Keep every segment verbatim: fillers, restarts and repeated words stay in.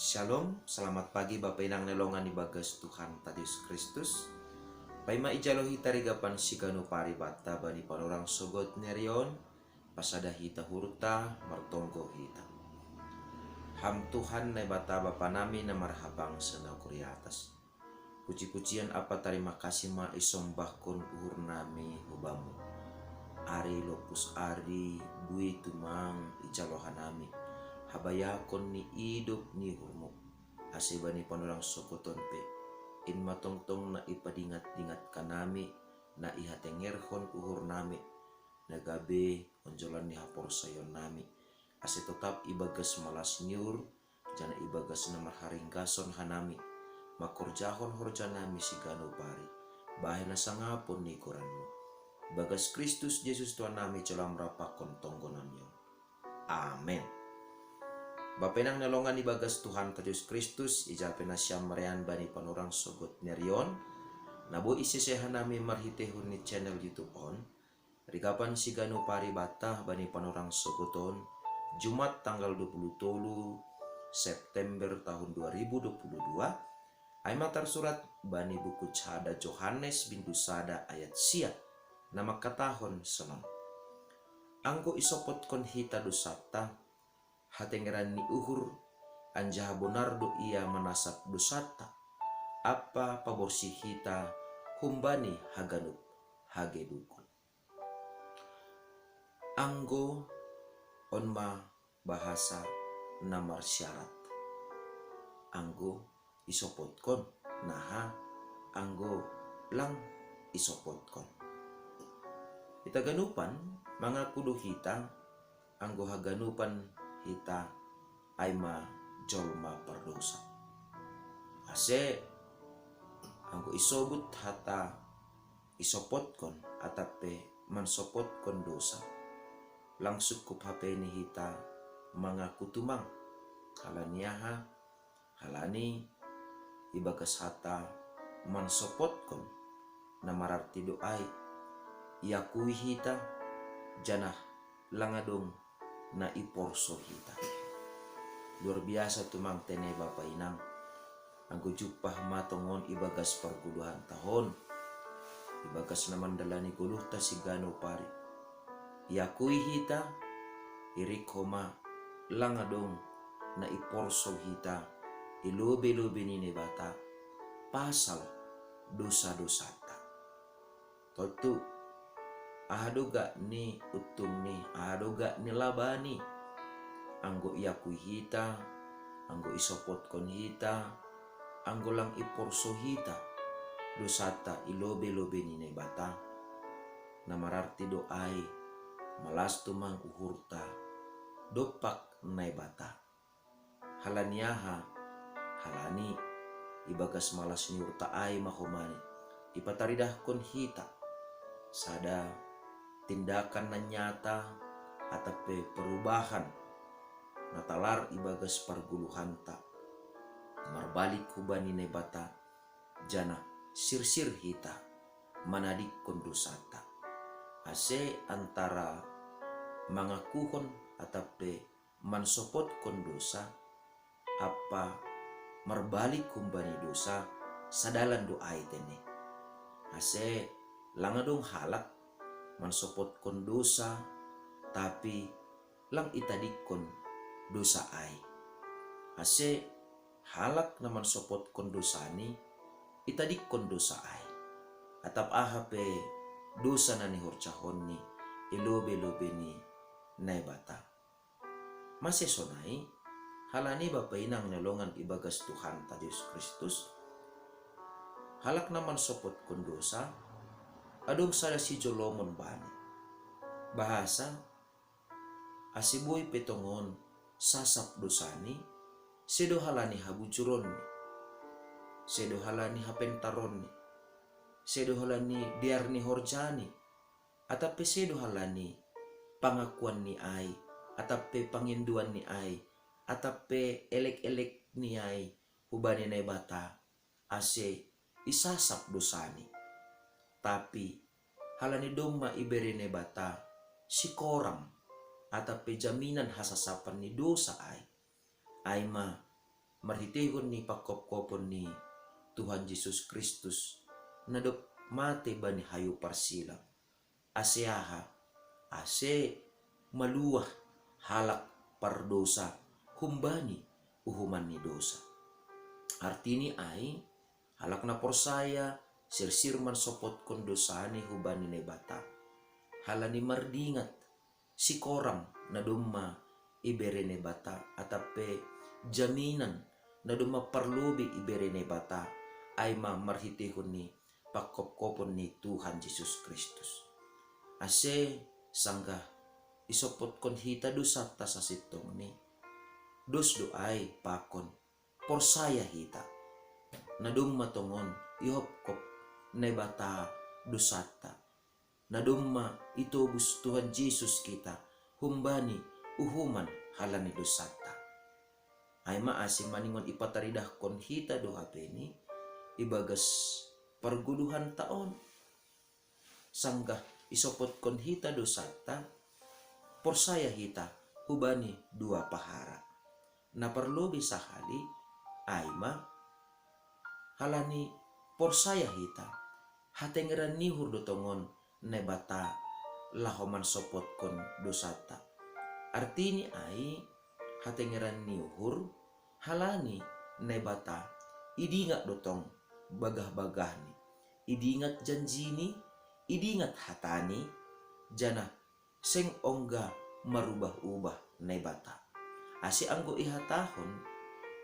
Shalom, selamat pagi Bapa Inang na longan ibagas Tuhan ta Jesus Kristus. Paima ijalo hita rigapan sigano paribata bani panorang sogot nerion, pasada hita hurta, martonggo hita. Ham Tuhan Naibata Bapa nami na marhabang sana kuriatas. Puji-pujian apa tarima kasih ma isombahkon uhur nami hubamu. Ari lopus ari bui tumang ijaloha nami habayakon ni idop ni uhurmu. Ase bani panorang sogoton pe, in matongtong na ipadingat-dingat kanami, na ihatengerhon uhur nami, na gabe onjolan ni haporsayon nami. Ase totap ibagas malas niur, jana ibagas na marharinggason hanami, makorjahon horja nami sigano pari, bahen na sangapon ni goranmu. Ibagas Kristus Jesus Tuhan nami jolam rapakon tonggo nami on. Amen. Bapa Inang na longan ibagas Tuhan ta Jesus Kristus, ija pe na siam marean bani panorang sogot nerion, na boi isese hanami marhitehon ni channel YouTube on, rigapan sigano paribata bani panorang sogoton, Jumat tanggal dua puluh tolu September tahun dua ribu dua puluh dua, ai ma tarsurat bani buku sada Johannes bindu sada ayat sia, na mangkatahon sonon. Anggo isopotkon hita dosanta, hatengeran ni uhur, anjaha bonar do ia manasap dosanta, ampa paborsih hita humbani haganup hagedukon. Anggo on ma bahasa na marsyarat. Anggo isopotkon, naha anggo lang isopotkon. Hita ganupan mangaku do hita, anggo haganupan hita ai ma jolma pardosa. Ase anggo isobut hata isopotkon atap pe mansopotkon dosa, lang sungkup hape ni hita mangaku tumang. Halani aha? Halani ibagas hata mansopotkon na mararti do ai iakui hita, janah lang adong na iporso hita. Luar biasa tumang tene Bapa Inang, anggo jumpah ma tongon ibagas pargoluhan tahon, ibagas na mandalani goluhta sigano pari. Iakui hita, irik homa lang adong na iporso hita i lobe-lobe ni Naibata pasal dosa-dosanta. Tontu, aha do gak ni untungni, aha do gak ni labani, anggo iakui hita, anggo isopotkon hita, anggo lang iporso hita dosanta i lobe-lobe ni Naibata? Na mararti do ai malas tumang uhurta dompak Naibata. Halani aha? Halani ibagas malas ni uhurta ai ma homani ipataridahkon hita sada tindakan na nyata atap pe perubahan na talar ibagas pargoluhanta, marbalik hubani Naibata, janah sirsir hita manadingkon dosanta. Ase antara mangakuhon atap pe mansopotkon dosa ampa marbalik humbani dosa, sadalan do ai tene. Ase lang adong halak mansopotkon dosa, tapi lang itadingkon dosa ai. Ase halak na mansopotkon dosani, itadingkon dosa ai, atap aha pe dosa na nihorjahonni i lobe-lobe ni Naibata. Mase sonai? Halani Bapa Inang na longan ibagas Tuhanta Jesus Kristus, halak na mansopotkon dosa, adong sada sijolomon bani. Bahasa, ase boi pe tongon sasap dosani, sedo halani habujuronni, sedo halani hapentaronni, sedo halani dear ni horjani, atap pe sedo halani pangakuanni ai, atap pe pangindoanni ai, atap pe elek-elekni ai hubani Naibata, ase isasap dosani. Tapi halani domma ibere Naibata sikorang atap pe jaminan hasasapan ni dosa ai, ai ma marhitehon ni pangkopkopon ni Tuhan Jesus Kristus, na dob mate bani hayu parsilang. Ase aha? Ase maluah halak pardosa humbani uhuman ni dosa. Artini ai, halak na porsaya sirsir mansopotkon dosani hubani Naibata, halani mardingat sikoram na domma ibere Naibata, atap pe jaminan na domma parlobei ibere Naibata, ai ma marhitehon ni pangkopkopon ni Tuhan Jesus Kristus. Ase sanggah isopotkon hita dosanta sasintongni, dos do ai pakon porsaya hita, na domma tongon ihopkop Naibata dosanta, na domma itobus Tuhan Jesus kita humbani uhuman halani dosanta. Ai ma ase maningon ipataridahkon hita do hapeni ibagas pargoluhanta on. Sanggah isopotkon hita dosanta, porsaya hita hubani dua pahara. Na parlobei sahali, ai ma halani porsaya hita, hatengeran ni uhur do tongon Naibata laho mansopotkon dosanta. Artini ai, hatengeran ni uhur, halani Naibata idingat do tong bagahbagahni, idingat janjini, idingat hatani, janah seng ongga marubah-ubah Naibata. Ase anggo ihatahon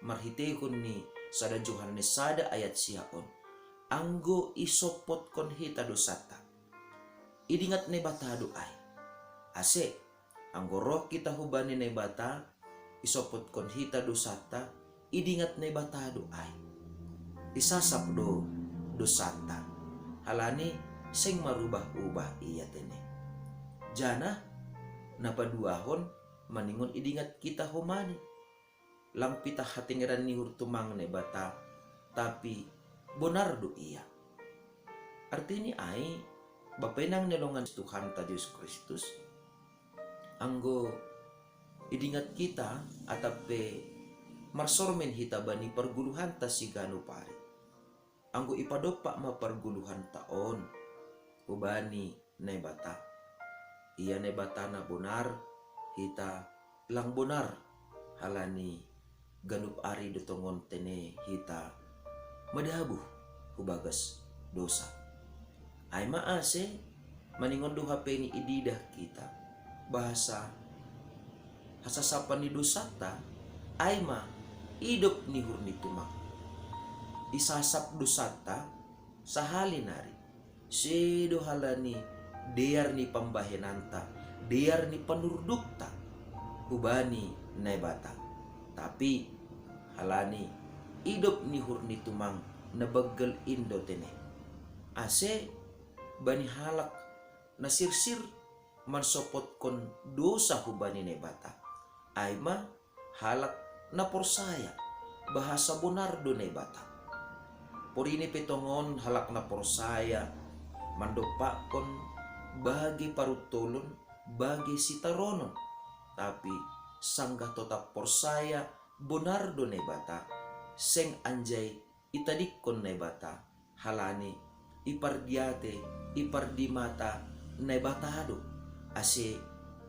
marhitehon ni sada Johannes sada ayat sia on, anggo isopotkon hita dosanta, idingat Naibata do ai. Ase anggo roh hita hubani Naibata, isopotkon hita dosanta, idingat Naibata do ai. Isasap do dosanta, halani seng marubah-ubah Ia tene. Janah na paduahon, maningon idingat hita homani, lang pitah hatengeran ni uhur tumang Naibata, tapi bonar do Ia. Artini ai, Bapa inang ni longan Tuhanta Jesus Kristus, anggo idingat hita atap pe marsormen hita bani pargoluhanta siganup ari, anggo ipadompak ma pargoluhanta on hubani Naibata, Ia Naibata na bonar, hita lang bonar, halani ganup ari do tongon tene hita madabuh hubagas dosa. Ai ma ase maningon do hapeni ididah hita bahasa hasasapan ni dosanta, ai ma idop ni uhur ni tumang. Isasap dosanta sahali nari, sedo halani dear ni pambahenanta, dear ni panurdukta hubani Naibata, tapi halani idop ni uhur ni tumang na banggal in do tene. Ase bani halak na sirsir mansopotkon dosa hubani Naibata, ai ma halak na porsaya bahasa bonar do Naibata. Porini pe tongon halak na porsaya mandompakkon bage paruntolon, bage sitaronon, tapi sanggah totap porsaya bonar do Naibata, seng anjai itadingkon Naibata, halani ipardiate, ipardimata Naibata do, ase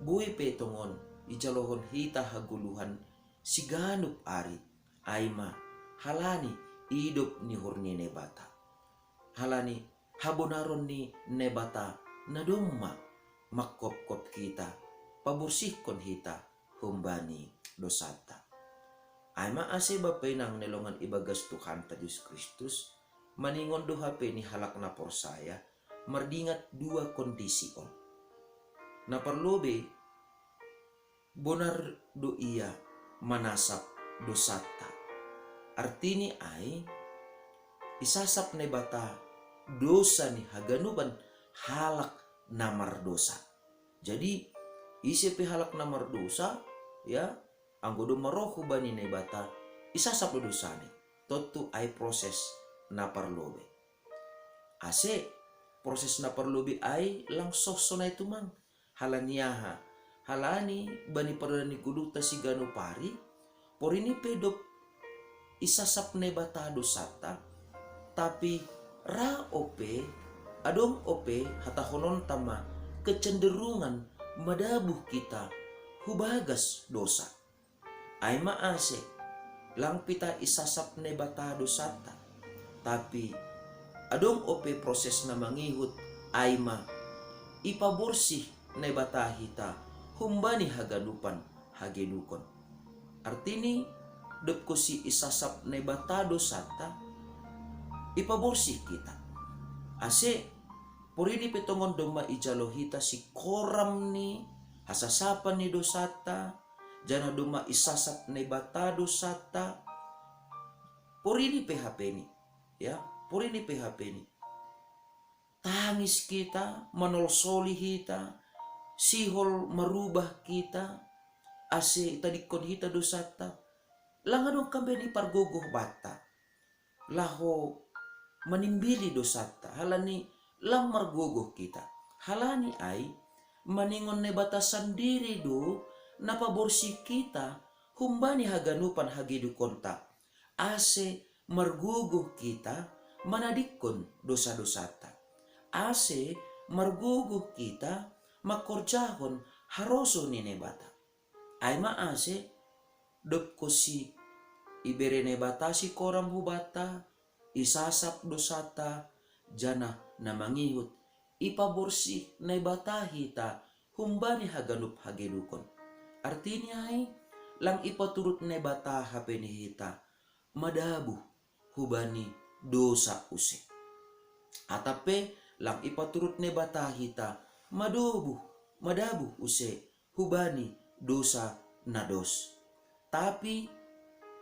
boi pe tongon ijalohon hita hagoluhan siganup ari, ai ma halani idop ni uhur ni Naibata, halani habonaron ni Naibata na domma mangkopkop hita, paborsihkon hita humbani dosanta. Ai ma ase Bapa inang ni longan ibagas Tuhanta Jesus Kristus, maningon do hapeni halak na porsaya mardingat dua kondisi on. Na parlobei, bonar do Ia manasap dosanta. Artini ai, isasap Naibata dosa ni haganupan halak na mardosa. Jadi ise pe halak na mardosa, ya, anggo domma roh hubani Naibata, isasap do dosani. Tontu ai proses na parlobei. Ase proses na parlobei ai lang soh sonai tumang. Halani aha? Halani bani pardalanan ni ngolunta siganup ari, porini pe dob isasap Naibata dosata, tapi ra ope, adong ope hatahononta ma kecenderungan madabuh kita hubagas dosa. Ai ma ase, lang pita isasap Naibata dosata, tapi adong ope proses na mangihut, ai ma ipaborsih Naibata hita humbani haganupan hagedukon. Artini, dobko si isasap Naibata dosata, ipaborsih kita. Ase, porini pe tongon domma ijalo hita sikoram ni hasasapan ni dosata, janah domma isasap Naibata dosata, porini pe hapeni, ya, porini pe hapeni. Tangis kita, manolsoli hita, sihol marubah kita, ase itadikkon hita dosata, lang adong kambeni pargogoh banta laho manimbili dosata, halani lang margogoh kita. Halani ai, maningon Naibata sandiri do na paborsih kita humbani haganupan hagedukonta, ase margogoh kita manadikkon dosa-dosata, ase margogoh kita mangkorjahon harosuh ni Naibata. Ai ma ase, dobko si ibere Naibata sikoram hubanta, isasap dosata, janah na mangihut, ipaborsih Naibata hita humbani haganup hagedukon. Artini ai, lang ipaturut Naibata hapeni hita madabuh hubani dosa use. Atap pe lang ipaturut Naibata hita madobuh, madabuh use hubani dosa na dos. Tapi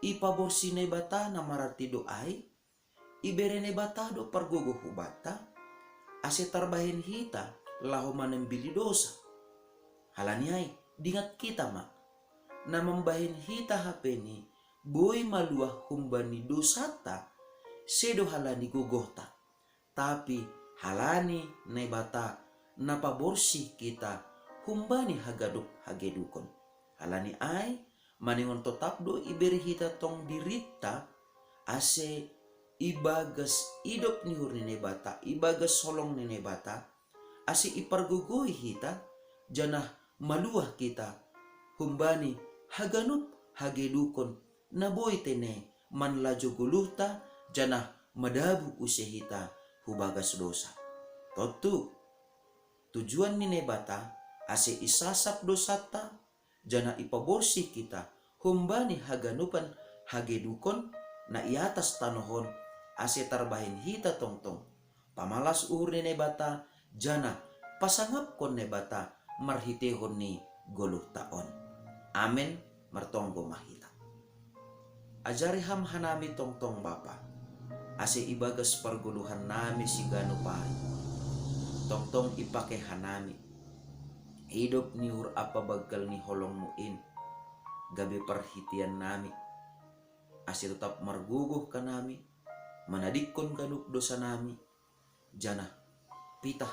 ipaborsih Naibata na mararti do ai, ibere Naibata do pargogoh hubanta, ase tarbahen hita laho manimbili dosa. Halani ai, dingat kita ma, na mambahen hita hapeni boi maluah humbani dosanta, sedo halani gogohta, tapi halani Naibata na paborsih kita humbani haganup hagedukon. Halani ai, maningon totap do ibere hita tong dirinta, ase ibagas idop ni uhur ni Naibata, ibagas holong ni Naibata, ase ipargogoi hita, janah maluah kita humbani haganup hagedukon na boi tene manlajo goluhta, janah madabuh use hita hubagas dosa. Tontu, tujuan ni Naibata ase isasap dosanta, janah ipaborsih kita humbani haganupan hagedukon na i atas tanoh on, ase tarbahen hita tongtong pamalas uhur ni Naibata, janah pasangapkon Naibata marhiteihon ni goluhta on. Amen. Martonggo ma hita. Ajari Ham hanami tongtong Bapa, ase ibagas pargoluhan nami siganup ari, tongtong ipake hanami idop ni uhur ampa banggal ni holongMu in, gabe parhitean nami, ase totap margogoh hanami manadikkon ganup dosa nami, janah pitah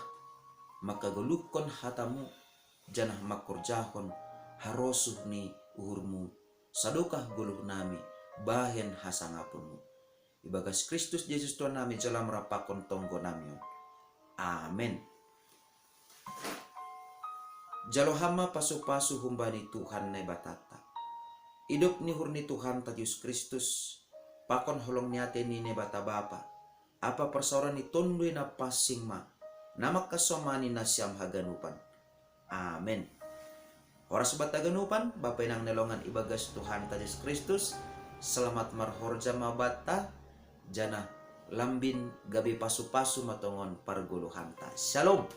mangkagoluhkon hataMu, janah mangkorjahon harosuh ni uhurMu, sadokah goluh nami bahen hasangaponMu. Ibagas Kristus Jesus Tuhan nami, jalo Ham rampakon tonggo nami on. Amen. Jalo Ham ma pasu-pasu humbani Tuhan Naibatanta. Idop ni uhur ni Tuhanta Jesus Kristus, pakon holong ni atei ni Naibata Bapa, ampa parsaoran ni Tonduy Napansing ma, na mangkasomani nasiam haganupan. Amen. Horas banta haganupan, Bapa inang na hinaholongan ibagas Tuhanta Jesus Kristus, selamat marhorja ma banta, janah lambin gabe pasu-pasu ma tongon pargoluhanta. Shalom.